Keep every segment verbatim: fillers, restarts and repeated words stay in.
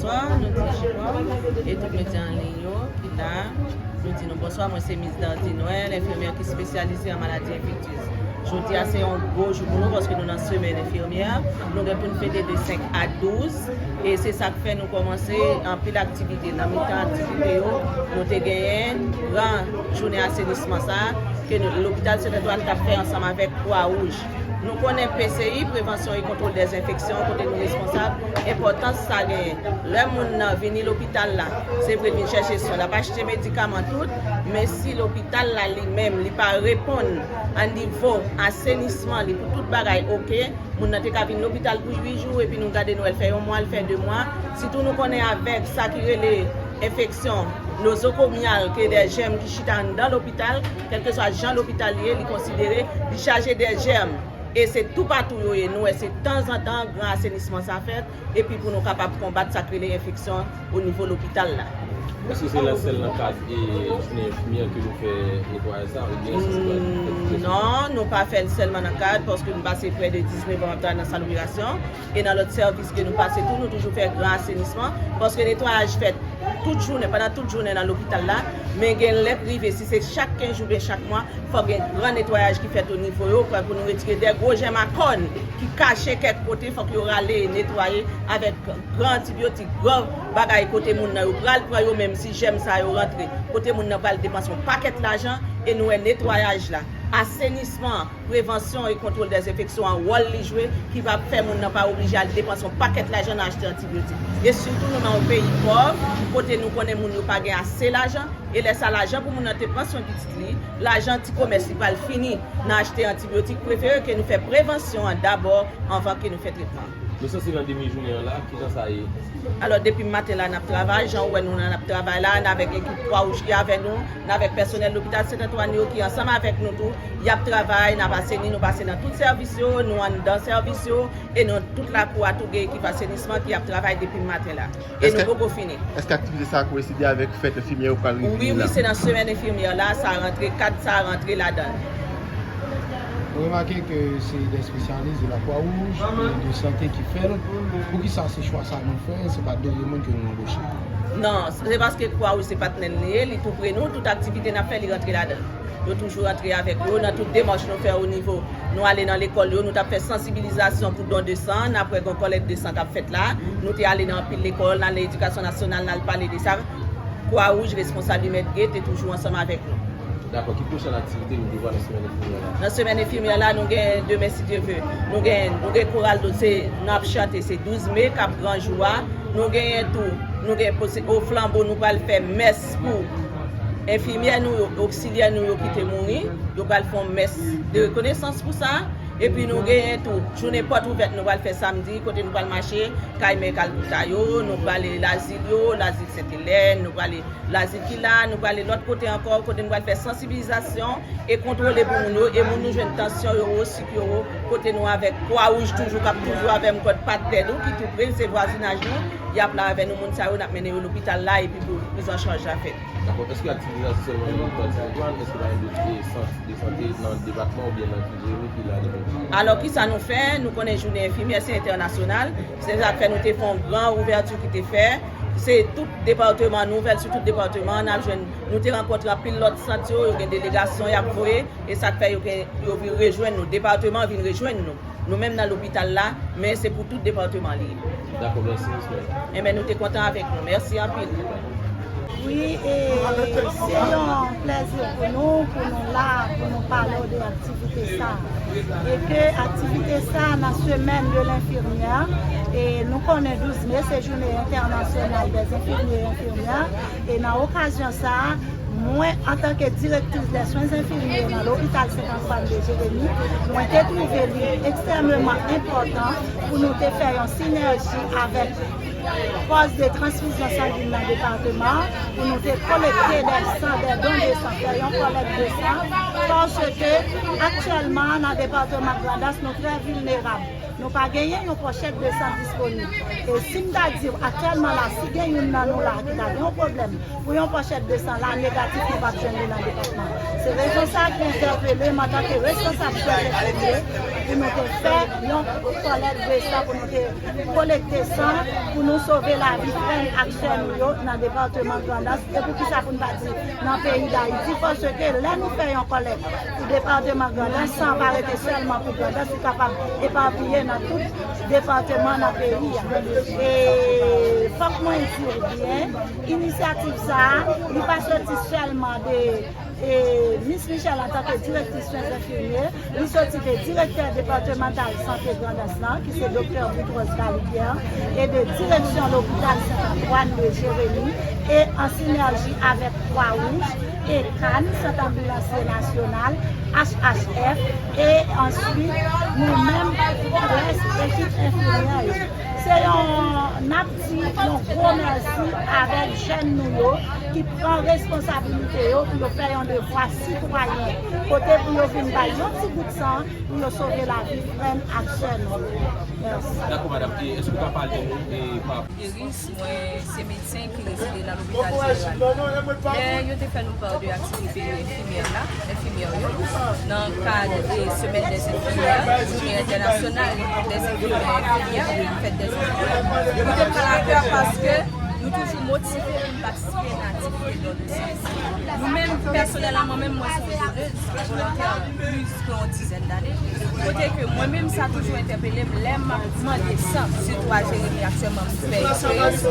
Nou di bonjou e tout medya an liy yo ki la. Nou di nou bonswa, mwen se Miss Dardy Noël, enfimyè ki espesyalize an maladi enfektyez. Jodi a se yon gwo jou pou nou paske nou nan semèn enfimyè. Nou gen pou n fete de senk a douz e se sa k fè nou kòmanse anpil aktivite. Nan mitan aktivite yo, nou te genyen gran jounen asenisman sa a ke nou, lopital Sent Antwàn t ap fè ansanm avèk Kwa Wouj. Nou konnen P C I, Prevansyon e Kontwòl dèz Enfeksyon, kote nou responsab, enpòtans sa genyen. Lè moun nan vini lopital la, se vre l vin chèche swen, l ap achte medikaman tout, men si lopital la li menm, li pa reponn a nivo asenisman li pou tout bagay oke, moun nan te ka vin lopital pou uit jou, epi nou gade Nwèl fè yon mwa, l fè de mwa. Sitou nou konnen avèk sa ki rele enfeksyon nozokomyal, ke de jèm ki chita anndan lopital, kèlkeswa jan lopital ye, li konsidere li chaje de jèm. E se toupatou yo ye. Nou wè se tanzantan gran asenisman sa fèt, epi pou nou kapab konbat sa k rele enfeksyon o nivo lopital la. Èske se la sèl nan kad e jounen enfimyè ke nou fè netwayaj sa, oubyen sa se pa fèt? Non, nou pa fè l sèlman nan kad, paske nou pase prè de diznèf an nan sal operasyon, e nan lòt sèvis ke nou pase tou, nou toujou fè gran asenisman, paske netwayaj fèt tout jounen, pandan tout jounen nan lopital la, men gen lè k rive, si se chak kenz jou oubyen chak mwa, fòk gen gran netwayaj ki fèt o nivo yo, pou nou retire de gwo jèm a kòn ki kache kèk kote, fòk yo rale netwaye avèk gran antibyotik, gran bagay kote moun nan yo pral pran yo, menm si jèm sa yo rantre, kote moun nan pral depanse yon pakèt lajan, e nou wè netwayaj la, asenisman, prevansyon e kontwòl dèz enfeksyon an, wòl li jwe, ki va fè moun nan pa oblije al depanse yon pakèt lajan nan achte antibyotik. E sitou nou nan yon peyi pòv, kote nou konnen moun yo pa gen ase lajan, e lè sa lajan pou moun nan te pran swen pitit li, lajan ti komès li pral fini nan achte antibyotik, prefere ke nou fè prevansyon an dabò anvan ke nou fè tretman. Nou santi nan demi jounen an la, kijan sa ye? Alò, depi maten la n ap travay, jan ou wè nou la n ap travay la, n avèk ekip Kwa Wouj ki avè nou, n avèk pèsonèl lopital Sent Antwàn yo ki ansanm avèk nou tou, y ap travay, n ap aseni, nou pase nan tout sèvis yo, nou anndan sèvis yo, e nan tout lakou a tou gen ekip asenisman ki ap travay depi maten la. E nou poko fini. Èske aktivite sa a koyenside avèk fèt enfimyè yo pral vini la? Wi, wi, se nan semèn enfimyè la, sa rantre, kad sa rantre ladan l. Nou remake ke se de espesyalis de la Croix Rouge e de sante ki fè l. Poukisa se chwa sa nou fè, se pa de moun ke nou anboche? Non, se paske Kwa Wouj se patnè n li ye, li tou pre nou, tout aktivite n ap fè, li rantre ladan l. Yo toujou rantre avèk nou nan tout demach nou fè o nivo. Nou ale nan lekòl yo, nou t ap fè sansibilizasyon pou don de san, n ap wè gen kòlèk de san k ap fèt la. Nou te ale nan anpil lekòl, n ale edikasyon nasyonal, n al pale de sa. Kwa Wouj, responsab Imed Gate, te toujou ansanm avèk nou. Dakò, ki pwochèn aktivite nou devwa nan semèn enfimyè la? Nan semèn enfimyè la, nou gen demen, si Dye vle. Nou gen, nou gen koral, se, n ap chante, se douz me k ap gran jou a. Nou genyen tou, nou gen posi-, o flanbo, nou pral fè mès pou enfimyè nou yo, oksilyè nou yo ki te mouri. Yo pral fè yon mès de rekonesans pou sa. Epi nou genyen tou, jounen pòt ouvèt nou pral fè samdi, kote nou pral mache kay mè Kalkita yo, nou prale Lazil yo, Lazil Sent Elèn, nou prale Lazil ki la, nou prale lòt kote ankò, kote nou pral fè sansibilizasyon e kontwole pou moun yo, e moun nou jwenn tansyon yo wo, sik yo wo, kote nou avèk Kwa Wouj toujou, k ap toujou avè m kòd patnè nou, ki tou pre, se vwazinaj nou, y ap la avè nou, moun sa yo, n ap mennen yo lopital la, epi pou priz an chaj la fèt. Dakò, èske aktivite sa se sèlman nan lopital Sent Antwàn, èske pa gen dòt, e, sant de sante nan depatman oubyen nan vil Jeremi ki la depi? Alò, kisa nou fè? Nou konnen jounen enfimyè, se entènasyonal. Se sa k fè nou te fè yon gran ouvèti ki te fè. Se tout depatman, nou ouvè l sou tout depatman an, n ap jwenn, nou te rankontre anpil lòt sant yo, yo gen delegasyon y ap voye, e sa k fè yo gen, yo vin rejwenn nou, depatman an vin rejwenn nou. Nou menm nan lopital la, men se pou tout depatman li ye. Dakò, mèsi, respè. Enben, nou te kontan avèk nou. Mèsi anpil. Wi, e se yon plèzi pou nou, pou nou la, pou nou pale w de aktivite sa. E ke aktivite sa nan semèn de lenfimyè, e nou konnen douz me se jounen entènasyonal dèz enfimye e enfimyè, e nan okazyon sa, mwen, antanke direktris dè swen enfimye nan lopital Sent Antwàn de Jeremi, mwen te twouve li ekstrèmeman enpòtan pou nou te fè yon sinèji avèk pòs de transfizyon sangin nan depatman an, pou nou te kolekte dè san, dè don de san, fè yon kòlèk de san, paske aktyèlman nan depatman Grandans nou trè vilnerab. Nou pa genyen yon pòchèt de san disponib. E si m ta di w aktyèlman la, si gen youn nan nou la ki ta gen yon pwoblèm pou yon pòchèt de san la, negatif, nou p ap jwenn li nan depatman. Se rezon sa a ki entèpele m antanke responsab Sèvis Enfimye pou nou te fè yon kòlèk de san, pou nou te kolekte san, pou nou sove lavi frè n ak sè nou yo nan depatman Grandans. E poukisa pou n pa di nan peyi Dayiti? Paske lè nou fè yon kòlèk pou depatman Grandans, san pa rete sèlman pou Grandans, li kapab epapiye nan tout depatman nan peyi a. E fòk mwen di w byen, inisyativ sa a, li pa soti sèlman de, e, Miss Michelle antanke direktris swen enfimye, li soti de direktè depatmantal sante Grandans lan, ki se Doktè Boutros Balivière, e de direksyon lopital Sent Antwàn de Jeremi, e an sinèji avèk Kwa Wouj, e CAN, Sant Anbilansye Nasyonal, H H F, e answit nou menm rès ekip enfimyè yo. Se yon, n ap di yon gwo mèsi avèk jèn nou yo ki pran responsabilite yo pou yo fè yon devwa sitwayen, kote pou yo vin bay yon ti gout san pou yo sove lavi frè n ak sè nou yo. Mèsi. Dakò, madanm. E èske w ka pale de nou e pa Iris, mwen se medsen ki rezide nan lopital jeneral. Lè yo te fè nou pa de aktivite enfimyè la, enfimyè yo, nan kad, e, semèn dè enfimyè, jounen entènasyonal dè enfimyè, enfimyè, fèt dè enfimyè, nou te pran lakè paske nou toujou motive pou n patisipe nan aktivite don de san. Nou menm, pèsonèlman, mwen menm, mwen se yon donèz volontè plis ke yon dizèn dane. Kote ke mwen menm, sa toujou entèpele m lè m ap mande san, sitou a Jeremi aktyèlman, m fè eksperyans.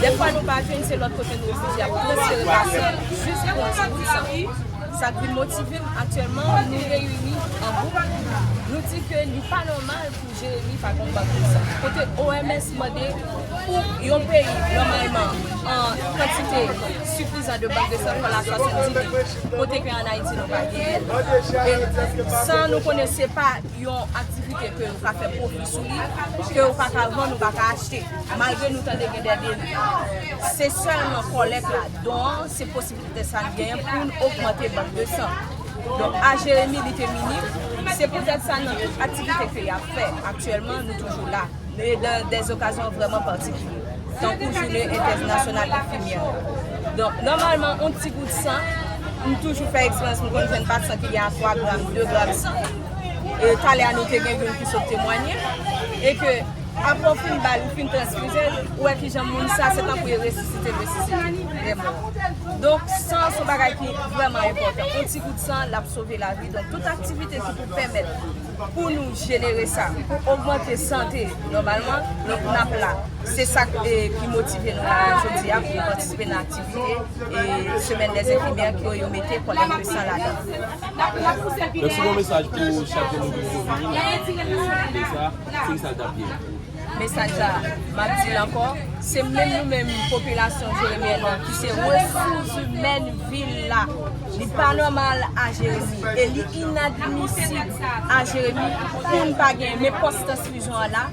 Dèfwa nou pa jwenn, se lòt kote nou oblije ap transfere pa san jis pou yon ti bout san. Sa k vin motive m aktyèlman, nou reyini an gwoup, nou di ke li pa nòmal pou Jeremi pa gen yon bank de san. Kote O M S mande pou yon peyi, nòmalman, an kantite sifizan de bank de san, fò l a swasanndis mil. Kote ke ann Ayiti, nou pa genyen l. E san nou konnen se pa yon aktivite ke ou ka fè pwofi sou li, ke ou pa ka vann, ou pa ka achte. Malgre nou tande gen dè deli. Se sèlman kòlèk la, don an, se posiblite sa n genyen pou n ogmante bank de san. Donk, a Jeremi, li te minim. Se poutèt sa, nan tout aktivite ke y ap fè aktyèlman, nou toujou la. E dan dè okazyon vrèman patikilye, tankou Jounen Entènasyonal Enfimyè. Donk, nòmalman, yon ti gout san, m toujou fè eksperyans, m konn jwenn pasyan ki gen a twa gram, de gram san. E talè a, nou te gen youn ki sot temwanye, e ke apre w fin ba l, ou fin transfize l, ou wè kijan moun sa, se tankou yo resisite l, resisite l, vrèman. Donk, san se yon bagay ki vrèman enpòtan. Yon ti gout san, l ap sove lavi. Donk, tout aktivite ki pou pèmèt pou nou jenere sa, pou ogmante sante nòmalman, donk n ap la. Se sa k, e, ki motive nou la jodi a pou nou patisipe nan aktivite, e, semèn dè enfimyè ke yo mete kòlèk de san ladan. Donk, si gon mesaj pou chak moun ki vini nan aktivite sa, se ki sa l t ap ye? Mesaj la, m ap di l ankò, se menm nou menm popilasyon jeremyèn nan ki se resous imèn vil la. Li pa nòmal a Jeremi e li inadmisib a Jeremi pou n pa gen men pòs transfizyon an la,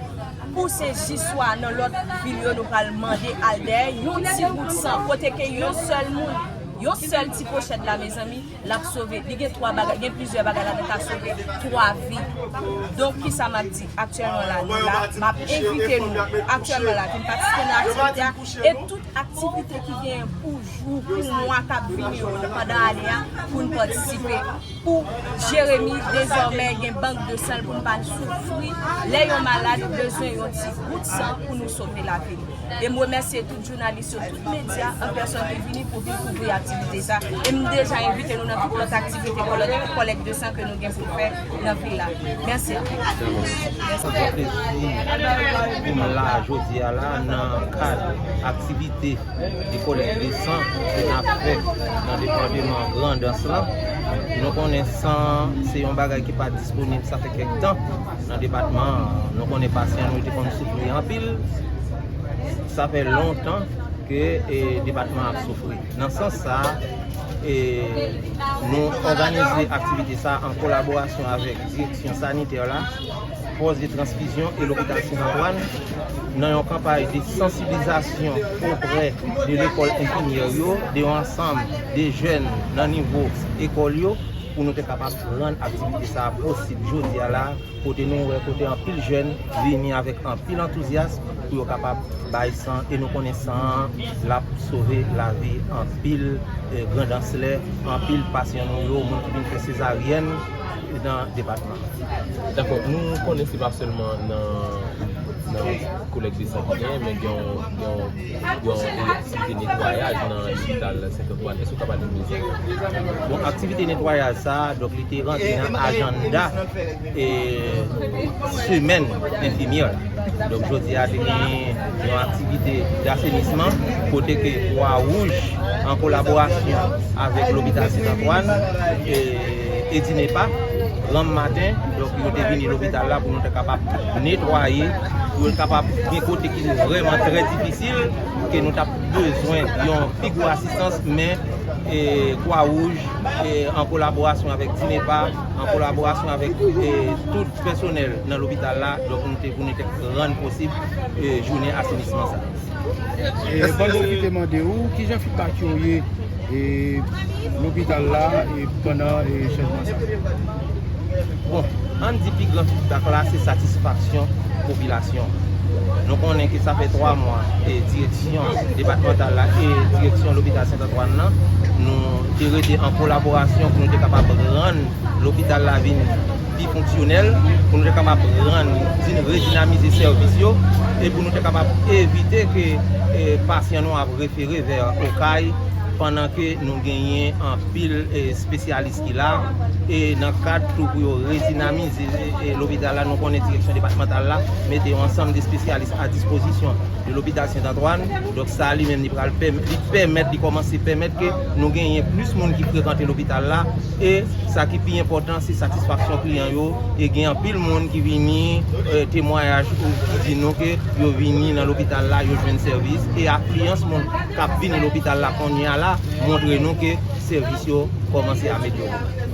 pou se jis swa nan lòt vil yo nou pral mande al dèyè yon ti bout san kote ke yon sèl moun, yon sèl ti pochèt la, mezanmi, l ap sove. Li gen twa bagay, gen plizyè bagay ladan k ap sove twa vi. Donk, kisa m ap di? Aktyèlman la, nou la, m ap envite nou aktyèlman la vin patisipe nan aktivite a e tout aktivite ki genyen pou jou, pou mwa k ap vini yo, pandan ane a, pou n patisipe. Pou Jeremi, dezòmè, gen bank de san pou n pa soufri. Lè yon malad bezwen yon ti bout san pou nou sove lavi l. E m remèsye tout jounalis yo, tout medya an pèsòn ki vini pou vin kouvri aktivite sa. E m deja envite nou nan tout lòt aktivite kòlèk, kòlèk de san ke nou gen pou fè nan vil la. Mèsi anpil. Mèsi. Sa fè plezi pou m la jodi a la nan kad aktivite de kòlèk de san ke n ap fè nan depatman Grandans lan. Nou konnen san se yon bagay ki pa disponib, sa fè kèk tan nan depatman an. Nou konnen pasyan nou te konn soufri anpil. Sa fè lontan ke, e, depatman an ap soufri. Nan sans sa, e, nou òganize aktivite sa an kolaborasyon avèk direksyon sanitè la, pòs de transfizyon e lopital Sent Antwàn, nan yon kanpay de sansibilizasyon oprè de lekòl enfimyè yo, de yon ansanm de jèn nan nivo ekòl yo, pou nou te kapab rann aktivite sa a posib jodi a la, kote nou wè kote anpil jèn vini avèk anpil antouzyas pou yo kapab bay san, e nou konnen san an l ap sove lavi anpil, eh, Grandans lè, anpil pasyan nou yo, moun ki vin fè sezaryèn nan depatman. Dakò, nou konnen se pa sèlman nan, nan kolèk de san ki genyen, men gen yon, gen yon, gen yon aktivite netwayaj nan lopital Sent Antwàn. Èske w ka pale nou de sa? Bon, aktivite netwayaj sa a, donk, li te rantre nan ajanda, e, semèn enfimyè la. Donk, jodi a, te genyen yon aktivite dasenisman, kote ke Kwa Wouj, an kolaborasyon avèk lopital Sent Antwàn, e, e DINEPA, granm maten, donk, yo te vini lopital la pou nou te kapab netwaye, pou yo kapab gen kote ki vrèman trè difisil, ke nou t ap bezwen yon pi gwo asistans, men, e, Kwa Wouj, e, an kolaborasyon avèk DINEPA, an kolaborasyon avèk, e, tout pèsonèl nan lopital la, donk, nou te, pou nou te rann posib, e, jounen asenisman sa. E, ban nou pwofite mande w, kijan fidbak yo ye, e, lopital la, e, pandan, e, chanjman sa? Bon, ann di pi gran fidbak la, se satisfaksyon popilasyon. Nou konnen ke sa fè twa mwa, e, direksyon depatmantal la e direksyon lopital Sent Antwàn nan, nou te rete an kolaborasyon pou nou te kapab rann lopital la vin pi fonksyonèl, pou nou te kapab rann, din-, redinamize sèvis yo, e pou nou te kapab evite ke, e, pasyan nou ap refere vè Okay, pandan ke nou genyen anpil, e, espesyalis ki la, e nan kad tou pou yo redinamize, e, lopital la, nou konnen direksyon depatmantal la mete yon ansanm de espesyalis a dispozisyon de lopital Sent Antwàn. Donk, sa li menm, li pral pèm-, li pèmèt, li kòmanse pèmèt ke nou genyen plis moun ki frekante lopital la, e sa ki pi enpòtan, se satisfaksyon kliyan yo, e gen anpil moun ki vini, e, temwayaj ou ki di nou ke yo vini nan lopital la, yo jwenn sèvis, e afliyans moun k ap vini lopital la kounye a la montre nou ke sèvis yo kòmanse amelyore.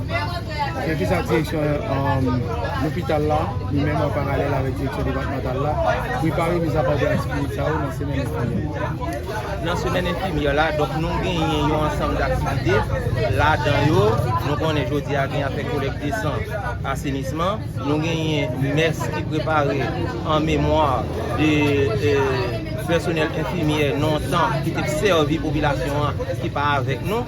E kisa direksyon, um, lopital la, li menm an paralèl avèk direksyon depatmantal la, prepare mizanplan de aktivite sa yo nan semèn enfimyè? Nan semèn enfimyè la, donk, nou genyen yon ansanm daktivite. Ladan yo, nou konnen jodi a gen afè kolèk de san, asenisman. Nou genyen mès ki prepare an memwa de, e, pèsonèl enfimyè lontan ki te sèvi popilasyon an ki pa avèk nou.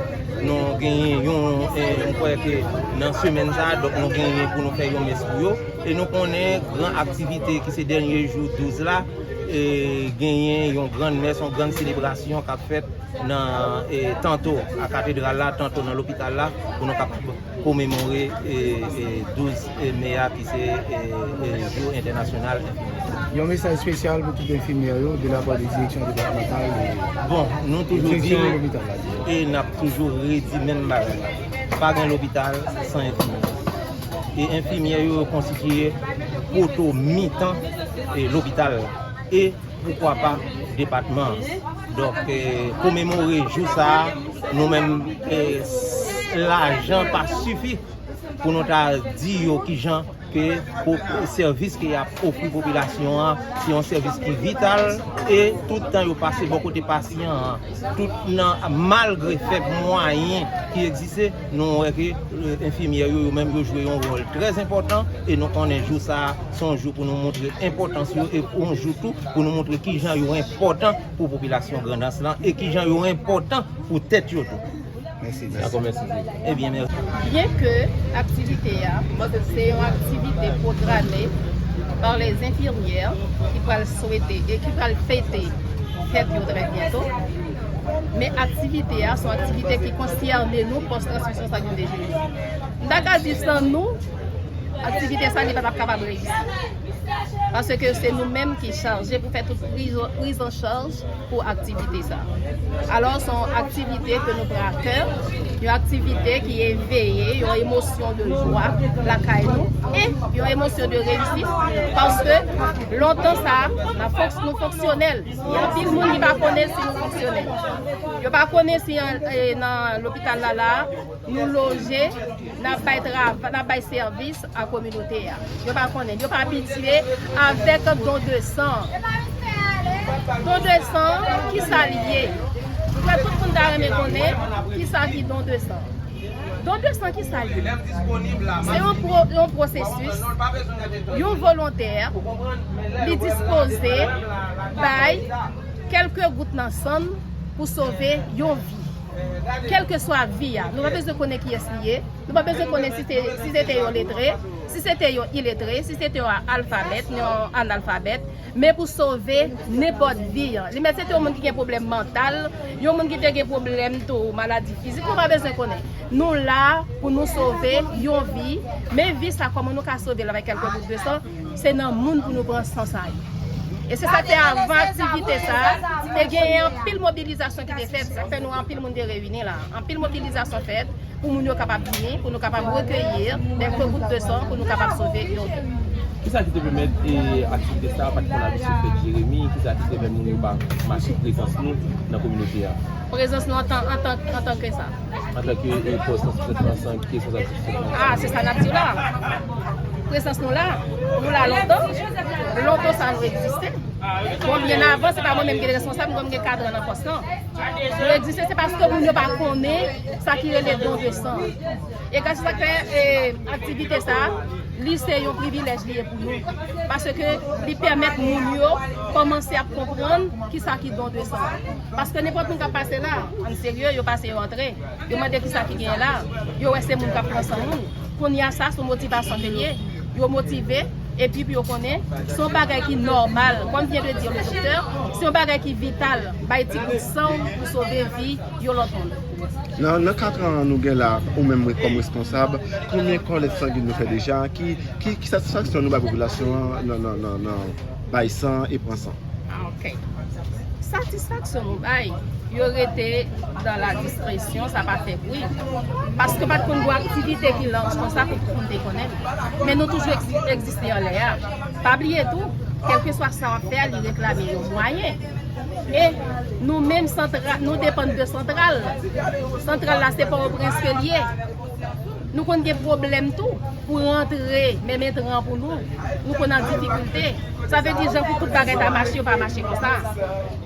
Nou genyen yon, e, m kwè ke nan semèn sa a, donk, nou genyen pou nou fè yon mès pou yo. E nou konnen gran aktivite ki se dènye jou douz la, e, genyen yon grann mès, yon grann selebrasyon k ap fèt nan, e, tanto a katedral la, tanto nan lopital la, pou nou kapab komemore, e, e, douz, e, me a, ki se, e, e, jou entènasyonal enfimyè. Yon mesaj espesyal pou tout enfimyè yo, de la pa de direksyon depatmantal, e, bon, nou toujou di, direksyon lopital la, e n ap toujou redi menm bagay la. Pa gen lopital san enfimyè. E enfimyè yo, yo konstitiye poto mitan, e, lopital la. E poukwa pa depatman an. Donk, e, komemore jou sa a, nou menm, e, s-, lajan pa sifi pou nou ta di yo kijan ke po-, sèvis ke y ap ofri popilasyon an, se yon sèvis ki vital, e tout tan yo pase bò kote pasyan an, tout nan, malgre fèb mwayen ki egziste, nou wè ke, e, enfimyè yo, yo menm, yo jwe yon wòl trè enpòtan, e nou konnen jou sa a, se yon jou pou nou montre enpòtans yo, e yon jou tou pou nou montre kijan yo enpòtan pou popilasyon Grandans lan, e kijan yo enpòtan pou tèt yo tou. Mèsi. Dakò, mèsi. Ebyen, mèsi. Byen ke aktivite a, se yon aktivite pwograme pa les enfimyè ki pral swete e ki pral fete fèt yo trè byento, men aktivite a se yon aktivite ki konsène nou, pòs transmisyon sa ki te jwenn. M ta ka di san nou, aktivite sa li pa t ap kapab reyisi. Paske se nou menm ki chaje pou fè tout priz, priz an chaj pou aktivite sa. Alò, se yon aktivite ke nou pran a kè, yon aktivite ki eveye yon emosyon de jwa lakay nou, e yon emosyon de reyisit, paske lontan sa, n ap fonks-, nou fonksyonèl. Gen anpil moun ki pa konnen si nou fonksyonèl. Yo pa konnen si an, e, nan lopital la, la, nou loje, n ap bay trav-, n ap bay sèvis a kominote a. Yo pa konnen, yo pa abitye avèk don de san. Don de san, kisa l ye? M kwè tout moun ta renmen konnen kisa ki don de san. Don de san, ki sa l ye? Se yon pwo-, yon pwosesis, yon volontè, li dispoze bay kèlke gout nan san l pou sove yon vi. Kèlkeswa vi a, nou pa bezwen konnen kiyès li ye, nou pa bezwen konnen si te, si se te yon letre, si se te yon iletre, si se te yon alfabèt, yon analfabèt, men pou sove nenpòt vi. Li mèt se te yon moun ki gen pwoblèm mantal, yon moun ki te gen pwoblèm tou, maladi fizik, nou pa bezwen konnen. Nou la pou nou sove yon vi, men vi sa, kòman nou ka sove l avèk kèlke gout de san? Se nan moun pou nou pran san sa yo. E se sa k fè avan aktivite sa, te genyen anpil mobilizasyon ki te fèt. Sa k fè nou anpil moun te reyini la. Anpil mobilizasyon fèt pou moun yo kapab vini, pou nou kapab rekeyi kèlke gout de san, pou nou kapab sove yon vi. Kisa ki te pèmèt, e, aktivite sa a pa t konn abitye fèt Jeremi? Kisa ki te fè moun yo pa mache prezans nou nan kominote a? Prezans nou antan, antan, antanke sa. Antanke, e, pòs nan Sèt San, ki responsab Sèt San. Ah, se sa n ap di w la. Prezans nou la. Nou la lontan. Lontan sa nou egziste. Bon, byen avan, se pa mwen menm ki te responsab, mwen menm gen kadran nan pòs lan. Nou egziste, se paske moun yo pa konnen sa ki rele don de san. E gras a sa k fè, e, aktivite sa, li se yon privilèj li ye pou nou. Paske li pèmèt moun yo kòmanse ap konprann kisa ki don de san. Paske nenpòt moun k ap pase la, ann serye, yo pase yo antre. Yo mande kisa ki genyen la. Yo wè se moun k ap pran san moun. Kounye a sa, se yon motivasyon ke l ye. Yo motive, epi pou yo konnen, se yon bagay ki nòmal. Comme vient de dire le docteur, se yon bagay ki vital. Bay ti gout san w pou sove vi yon lòt moun. Nan, nan kat an nou gen la, ou menm kòm responsab, konbyen kòlèt sangin nou fè deja? Ki, ki, ki satisfaksyon nou bay popilasyon an nan, nan, nan, nan bay san e pran san? Ah, ok. Satisfaksyon nou bay, yo rete dans la discrétion, sa pa fè bri. Paske pa t konn gen aktivite ki laj konsa pou tout moun te konnen. Men nou toujou egzi-, egziste anlè a. Pa bliye tou, kèlkeswa sa w ap fè a, li reklame yon mwayen. E nou menm, santra-, nou depann de santral. Santral la, se Pòtoprens ke l ye. Nou konn gen pwoblèm tou pou rantre, menm entran pou nou, nou konn an difikilte. Sa vle di, jan pou tout bagay ta mache, yo pa mache konsa.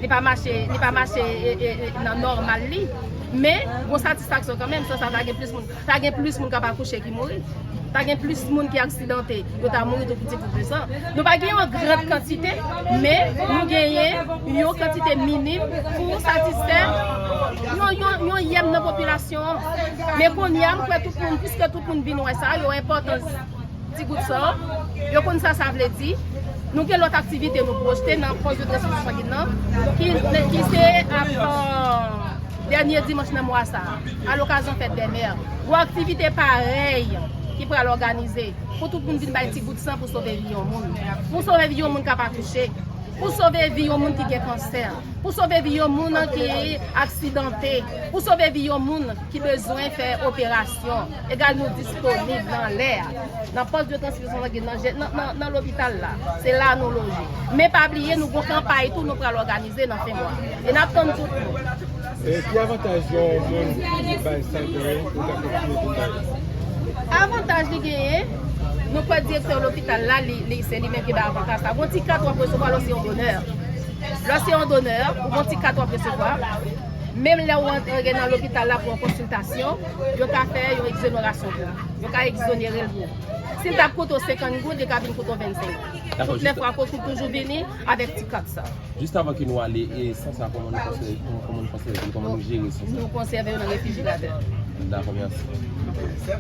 Li pa mache, li pa mache, e, e, e, nan nòmal li. Men, gon satisfaksyon kanmenm, san sa, ta gen plis moun, ta gen plis moun k ap akouche ki mouri. Ta gen plis moun ki aksidante, yo ta mouri tou pou ti gout de san. Nou pa gen yon gran kantite, men nou genyen yon kantite minim pou satisfè yon, yon, yon yèm nan popilasyon an. Men kounye a, m kwè tout moun, piske tout moun vin wè sa, yo enpòtans ti gout san, yo konn sa sa vle di. Nou gen lòt aktivite nou pwojte nan pòs de transfizyon sangin nan, ki, ki se ap, euh, dènye dimanch nan mwa sa a, alokazyon fèt dè mè. Gon aktivite parèy ki pral òganize pou tout moun vin bay ti gout san pou sove vi yon moun. Pou sove vi yon moun k ap akouche. Pou sove vi yon moun ki gen kansè. Pou sove vi yon moun ki aksidante. Pou sove vi yon moun ki bezwen fè operasyon. Egal, nou disponib nan lè a. Nan pòs de transfizyon sangin nan, nan, nan, nan lopital la. Se la nou loje. Men pa bliye, nou gon kanpay tou nou pral òganize nan fen mwa. E n ap tann tout moun. E ki avantaj yon moun ki bay san genyen pou l ka kontinye vin bay? Avantaj li genyen, nou kwè direktè lopital la, li, li, se li menm ki bay avantaj sa. Gon ti kat w ap resevwa lè w se yon donè. Lè w se yon donè, ou gon ti kat w ap resevwa. Menm lè w antre nan lopital la pou yon konsiltasyon, yo ka fè yon egzonerasyon pou ou. Yo ka egzonere l pou ou. Si l t ap koute w senkant goud, li ka vin koute w vennsenk goud. Dakò, tout lè fwa kote ou toujou vini avèk ti kat sa. Jis avan ke nou ale, e san sa, kòman nou konsève, kòman nou konsève, kòman nou jere san sa? Nou konsève yo nan refrijeratè. Dakò, mèsi.